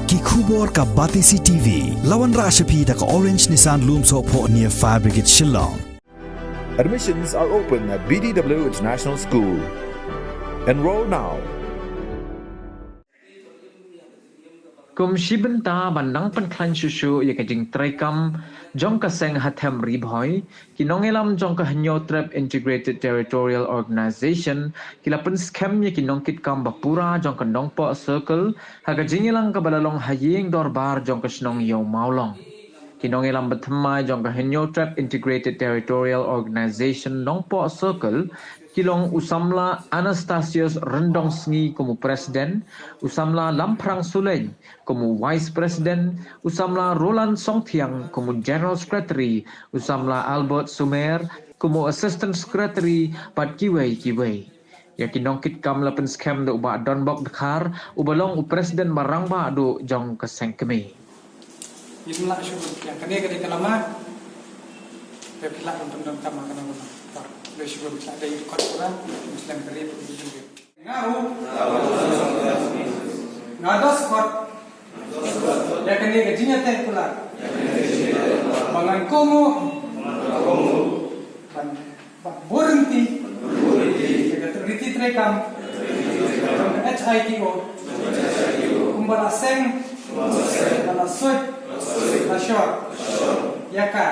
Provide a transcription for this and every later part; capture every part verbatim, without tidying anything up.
Ki khubor ka Batesi T V. La wanrah sha phi da ka Orange Nissan Lumsohphoh near Fire Brigade Shillong. Admissions are open at B D W International School. Enroll now. Kum shi bynta ban nang pynkhlaiñ shuh shuh ïa ka jingtrei kam jong ka seng ha Them Ri Bhoi, ki nongïalam jong ka Hynñiewtrep Integrated Territorial Organization ki la pynskhem ïa ki nongkitkam ba pura jong ka Nongpoh Circle ha ka jingïalang kaba la long ha ïing dorbar jong ka shnong Ïew Mawlong. Ki nongïalam ba thymmai jong ka Hynñiewtrep Integrated Territorial Organization Nongpoh Circle ki long u samla Anastasius Ryndongsngi kum u president, u samla Lamphrang Sulein kum u vice president, u samla Roland Songthiang kum u general secretary, u samla Albert Sumer kum u assistant secretary bad kiwei kiwei. Ïa ki nongkitkam la pynskhem da u Bah Donbok Dkhar uba long u president ba rangbah duh jong ka seng kmie. Ngim lah shuh ïa kane ka dei ka lama. Phi lah ban pyndonkam ha kane ka lama. Dei shuh phi lah dei kot pura Muslim ka dei. Nga ruh nga dos kot ïa kane ka jingïateh kular ba ngan kohnguh ban, ban buh rynti ïa ka riti treikam jong ka H I T O kumba la seng, ba la suit, la shor ïa ka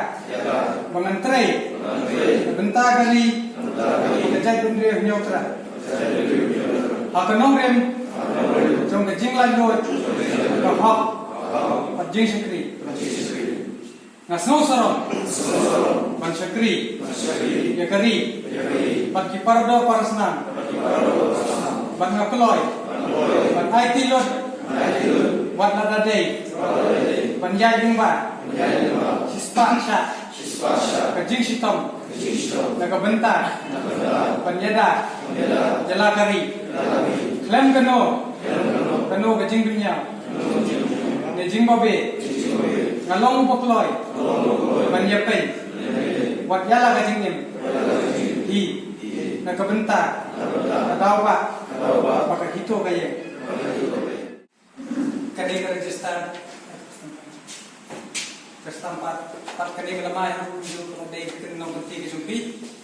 ba ngan trei na bynta ka ri, ka jaitbynriew Hynñiewtrep ha ka nongrim jong ka jinglaitluid, ka hok bad jingshakri. Nga sngewsarong ban shakri ïa ka ri bad ki paradoh parasnam, bad nga kloi ban aiti lut wat lada dei ban ïaid lyngba shispah shah ka jingshitom na ka bynta ban ïada ïa la ka ri. Khlem kano kano ka jingduna ne jingbabe, nga long u ba kloi ban ïapeiñ wat ïa la ka jingim hi na ka bynta ka daw ba, ba ka HITO ka ïeng. Kane ka register ka stamp pat, pat kane ka lama ïa u ju ka dei ka nongkynti ka jong phi.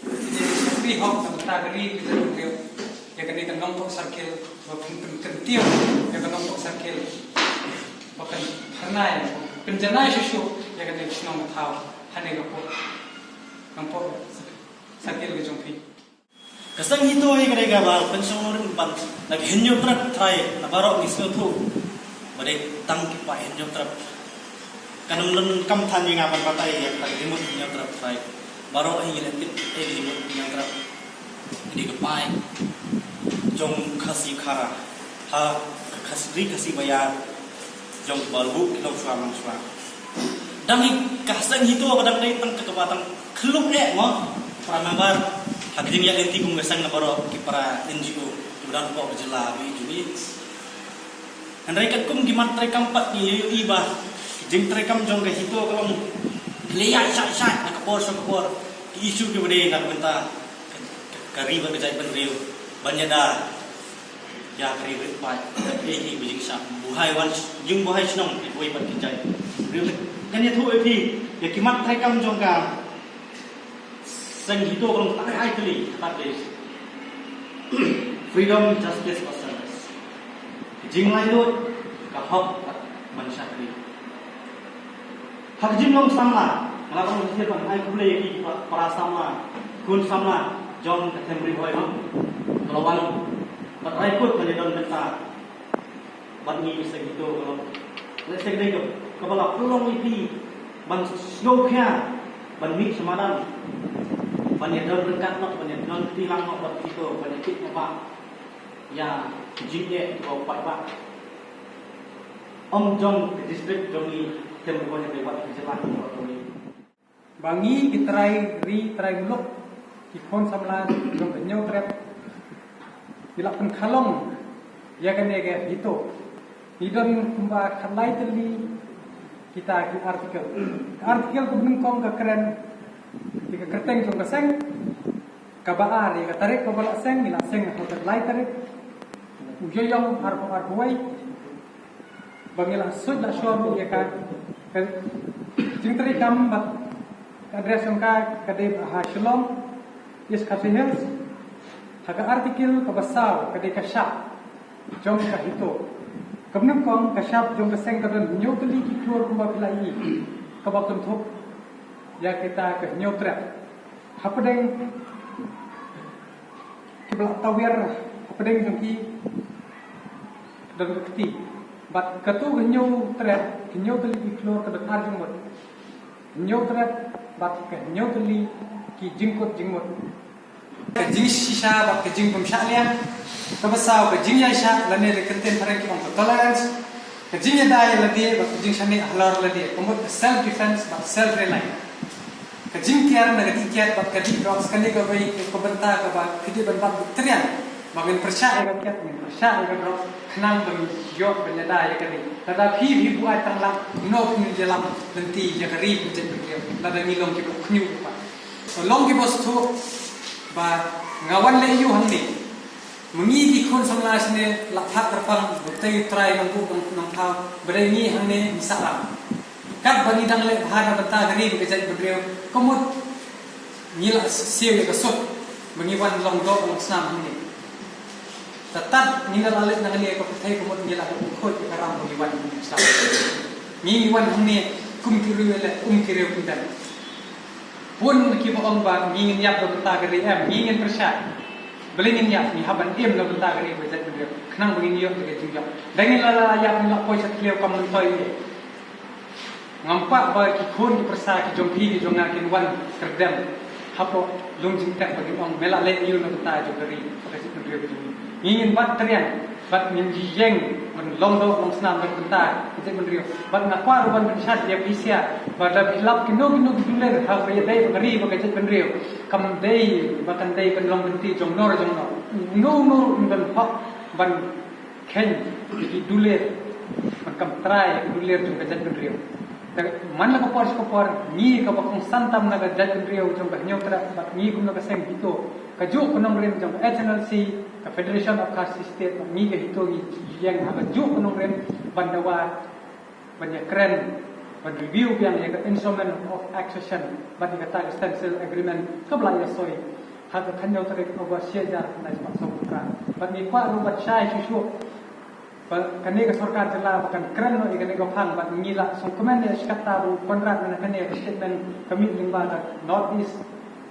Phi dei ka shakri hok na ka bynta ka ri ka jong phi. Ïa kane ka Nongpoh Circle ba pyn, pynkyntiew ïa ka Nongpoh Circle ba pynphyrnai, pynjanai shuh shuh ïa kane ka shnong ka thaw ha kane ka pud Nongpoh Circle ka jong phi. Ka seng HITO hi ka dei kaba pynshong rim ban na ka Hynñiewtrep trai na baroh ngi sngewthuh ba dei tang ki paid Hynñiewtrep. Kan ym don kam than ïa nga ban batai ïa ka jingmut Hynñiewtrep trai. Baroh hi ngi la tip ei ka jingmut Hynñiewtrep. Ka dei ka paid jong Khasi Khara ha ka Khasi, ri Khasi Baïar jong ba ruh ki long shuwa mang shuwa. Dang hi ka seng HITO ka dang dei tang ka kaba tang khluk eh mo para member ha ka jingïaid lynti kum ka seng na baroh ki para N G O kiba dang hapoh ka jylla ba ïeit jong ngi. Hynrei katkum ki mat treikam pat ngi ïohi ba ki jingtreikam jong ka HITO ka long ki la ïaid shah shah na ka por sha ka por, ki issue kiba dei na ka bynta ka, ka, ka ri bad ka jaitbynriew ban ïada ïa ka ri rit paid. Ei hi ba jingshah buhai wan, jingbuhai shnong kiwei pat ki jait. Kan ïathuh ïa phi ïa ki mat treikam jong ka seng HITO ka long tang ai tylli, ka dei freedom, justice bad service. Ka jinglaitluid, ka hok bad ban shakri. Ha ka jinglong samla, nga la ban sngewthuh ban ai khublei ïa ki pa-, para samla, khun samla jong ka Them Ri Bhoi, ka la wan bad rai kut ban ïadon bynta bad ngi ki seng HITO ka long. Lehse ka dei ka, kaba la pynlong ïa phi ban sngewkhia ban mih sha madan, ban ïadon ryngkat noh, ban ïadon kti lang noh bad HITO, ban ïakit naba ïa ki jingeh kiba paidbah, ym jong ka district jong ngi, Them Ri Bhoi, hynrei wat ka jylla jong ngi. Ba ngi ki trai ri trai muluk, ki khun samla jong ka Hynñiewtrep, ngi la pynkhalong ïa kane ka HITO. Ngi don kumba khatlai tylli kita ki article. Ka article kaba nyngkong ka kren ïa ka kyrteng jong ka seng, kaba ar ïa ka tarik kaba la seng, ngi la seng ha ka lai tarik u Ïaïong arphew arphew wei. Ba ngi la suit la shor ïa ka, ka jingtrei kam bad ka address jong ka ka dei ha Shillong, East Khasi Hills, ha ka article kaba saw ka dei ka shap jong ka HITO. Kumno kong ka shap jong ka seng ka don hynñiew tylli ki klur kumba phi la ïohi, kaba kynthup ïa kita ka hynñiew tret. Hapdeng kiba la tawiar hapdeng jong ki don ka kti. Bad katu ka hynñiew tret, hynñiew tylli ki klur ka don ar jingmut. Hynñiew tret bad ka hynñiew tylli ki jingkut jingmut. Ka jingshisha bad ka jingpynshah liang. Kaba saw ka jingïaishah lane da kyntien phareng ki ong ka tolerance. Ka jingïada ïa lade bad ka jingshaniah halor lade, ka mut ka self defense bad self reliance. Ka jingkiar na ka dih kiad bad ka dih drugs, kane kawei ka bynta kaba phi dei ban bat bad triang. Ba ngin pyrshah ïa ka kiad, ngin pyrshah ïa ka drugs, khnang ba ngin ïoh ban ïada ïa kane. Lada phi phi buaid tang lang, no phin ïalam lynti ïa ka ri ka jaitbynriew, lada ngi long kiba khñiuh pat. To long kiba sngewthuh ba nga wan leh aiu hangne. Ma ngi ki khun samla shane la phah kyrpang, ba tei u trai nongbuh nongthaw, ba dei ngi hangne ngi sah lam. Katba ngi dang leh bha na bynta ka ri bad ka jaitbynriew, ka mut ngi la siew ïa ka suk ba ngi wan long doh long snam hangne. Tad tad ngi la leit na kane ka pyrthei, ka mut ngi la dep khuid ïa ka ram ba ngi wan hangne. Ngi ngi wan hangne kum ki riew ïaleh, kum ki riew kyndem. Bun kiba ong ba ngi ngin ïap na bynta ka ri, em, ngi ngin pyrshah. Balei ngin ïap? Ngi hap ban im na bynta ka ri bad ka jaitbynriew, khnang ba ngin ïoh ïa ka jingïap. Da ngin la la ïap, ngin la poi sha thliew kam myntoi ïa. Ngam kwah ba ki khun ki pyrsa ki jong phi ki jong nga kin wan kyrdem hapoh lum jingtep ba kin ong, me la leh aiu na bynta jong ka ri bad ka jaitbynriew ka jong ngi. Ngi ngin bat triang bad ngin ïeng ban long doh long snam na bynta ka jaitbynriew. Bad nga kwah ruh ban pynsngew ïa phi sha ba da phi lap kino kino ki dulir ha kaba ïadei bad ka ri bad ka jaitbynriew, kam dei ba kan dei ban long lynti jong no re jong no. Uno uno ruh un don hok ban kheiñ ïa ki dulir, ban kam trai ïa ki dulir jong ka jaitbynriew. Te man la ka por sha ka por, ngi kaba kongsan tam na ka jaitbynriew jong ka Hynñiewtrep bad ngi kum na ka seng HITO, kajuh ka nongrim jong ka H N L C, ka Federation of Khasi State bad ngi ka HITO ngi ïeng ha kajuh ka nongrim ban dawa, ban ïakren, ban review biang ïa ka Instrument of Accession bad ïa kata ka Standstill Agreement kaba la ïasoi ha ka khathynñiew tarik August shi hajar khyndai spah sawphew phra. Bad ngi kwah ruh ban shai shuh shuh ba kane ka sorkar jylla ba kan kren noh ïa kane ka phang, bad ngi la sngewkmen ïa shi katta ba u Conrad mynta kane ka statement ka mih lyngba ka North East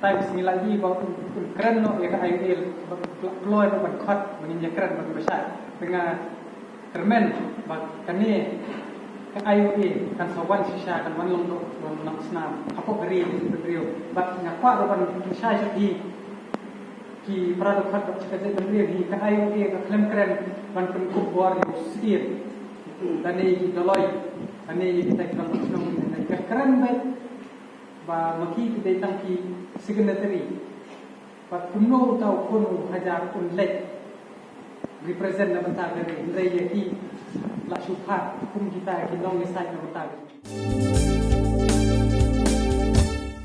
Times, ngi la ïohi ba un kren noh ïa ka I O A, ba kloi ba ban khot ba ngin ïakren bad ba shai. Te nga kyrmen ba kane ka I O A kan sa wan shisha, kan wan long doh long snam hapoh ka ri ka jaitbynriew. Bad nga kwah ruh ban shai sha phi ki para dkhot bad sha ka jaitbynriew, hi ka I O A ka khlem kren ban pynkup bor ïa u syiem lane ïa ki dolloi lane ïa kita ki nongshong, lane ka kren beit ba ma ki ki dei tang ki signatory. Bad kumno uta u khun u hajar un leit represent na bynta ka ri, hynrei ïa ki la shu phah kum kita ki nongïasaid na bynta ka ri.